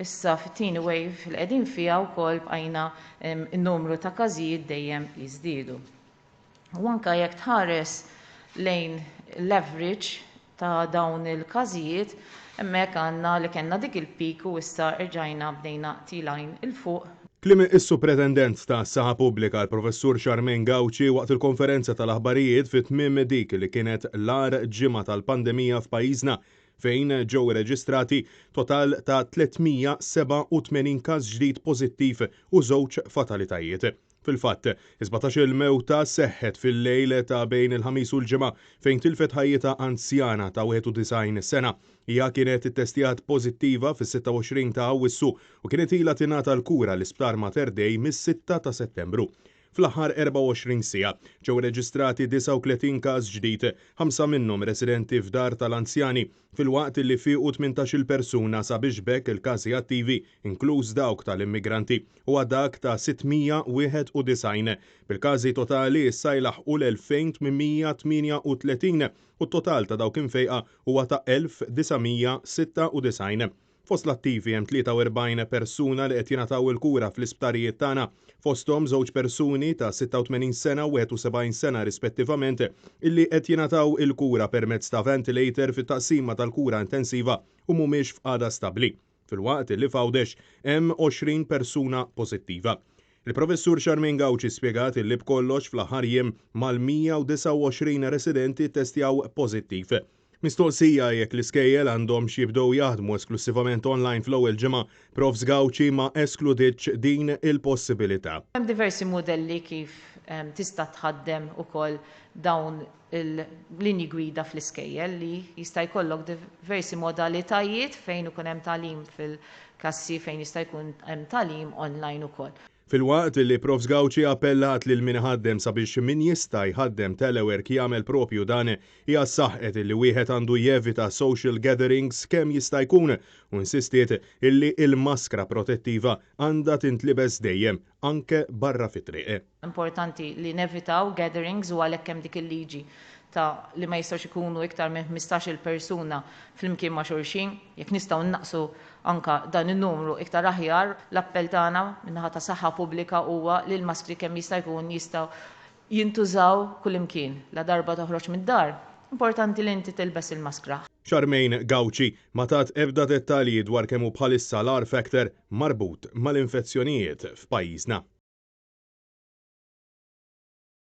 Issa fit-tieni wave li qegħdin fiha wkoll bqajna n-numru ta' każijiet dejjem jiżdiedu. U anke jekk tħares lejn l-average ta' dawn il-każijiet, hemmhekk għandna li kellna dik il-peak u issa rġajna bdejna tilgħin 'il fuq. Kliem is-Supretendent tas-Saħħa Pubblika l-Professur Charmaine Gauci waqt il-konferenza tal-aħbarijiet fi tmiem dik li kienet l-agħar ġimgħa tal-pandemija f'pajjiżna fejn ġew irreġistrati total ta' 387 każ ġdid pożittiv u żewġ fatalitajiet. Fil-fatt, is-17-il mewta seħħet fil-lejl ta' bejn il-Ħamis u l-Ġimgħa fejn tilfet ħajjitha anzjana ta' 91 sena. Hija kienet ittestjat pożittiva fis-26 ta' Awwissu u kienet ilha tingħata l-kura l-Isptar Mater Dei mis-sitta ta' Settembru. Fl-aħħar 24 siegħa, ġew irreġistrati 39 każ ġdid, ħamsa minnhom residenti f'dar tal-anzjani, filwaqt li fiequ 18-il persuna sabiex b'hekk il-każi attivi, inkluż dawk tal-immigranti, huwa dak ta' 691, bil-każi totali issa jlaħħqu l-2,838 u t-total ta' dawk imfejqa huwa ta' 1,996. Fost l-attivi hemm 43 persuna li qed jingħataw il-kura fl-isptarijiet tagħna, fosthom żewġ persuni ta' 86 sena u 71 sena rispettivament illi qed jingħataw il-kura permezz ta' ventilator fit-taqsima tal-kura intensiva u mhumiex f'qagħda stabbli, filwaqt illi f'Għawdex hemm 20 persuna pożittiva. Il-Professur Charmaine Gauci spjegat illi b'kollox fl-aħħar jiem mal-129 residenti ttestjaw pożittiv. Mistoqsija jekk l-iskejjel għandhomx jibdew jaħdmu esklussivament online fl-ewwel ġimgħa, Profs Gauci ma eskluditx din il-possibilità. Hemm diversi mudelli kif tista' tħaddem ukoll dawn il-linji gwida fl-iskejjel li jista' jkollok diversi modalitajiet fejn ikun hemm tagħlim fil-klassi fejn jista' jkun hemm tagħlim online ukoll. Filwaqt li Profs Gauci appellat lil min iħaddem sabiex min jista' jħaddem telework jagħmel propju dan, hija saħqet illi wieħed għandu jevita social gatherings kemm jista' jkun u insistiet illi il-maskra protettiva għandha tintlibes dejjem, anke barra fit-triq. Importanti li nevitaw gatherings u għalhekk hemm dik il-liġi ta' li ma jistgħux ikunu iktar minn 15-il persuna flimkien ma' xulxin. Jekk nistgħu nnaqqsu anke dan in-numru iktar aħjar. L-appell tagħna min-naħa ta' saħħa pubblika huwa li l-maskri kemm jista' jkun jistgħu jintużaw kullimkien. Ladarba toħroġ mid-dar, importanti li inti tilbes il-maskra. Charmaine Gauci ma tat ebda dettalji dwar kemm hu bħalissa l-R factor marbut mal-infezzjonijiet f'pajjiżna.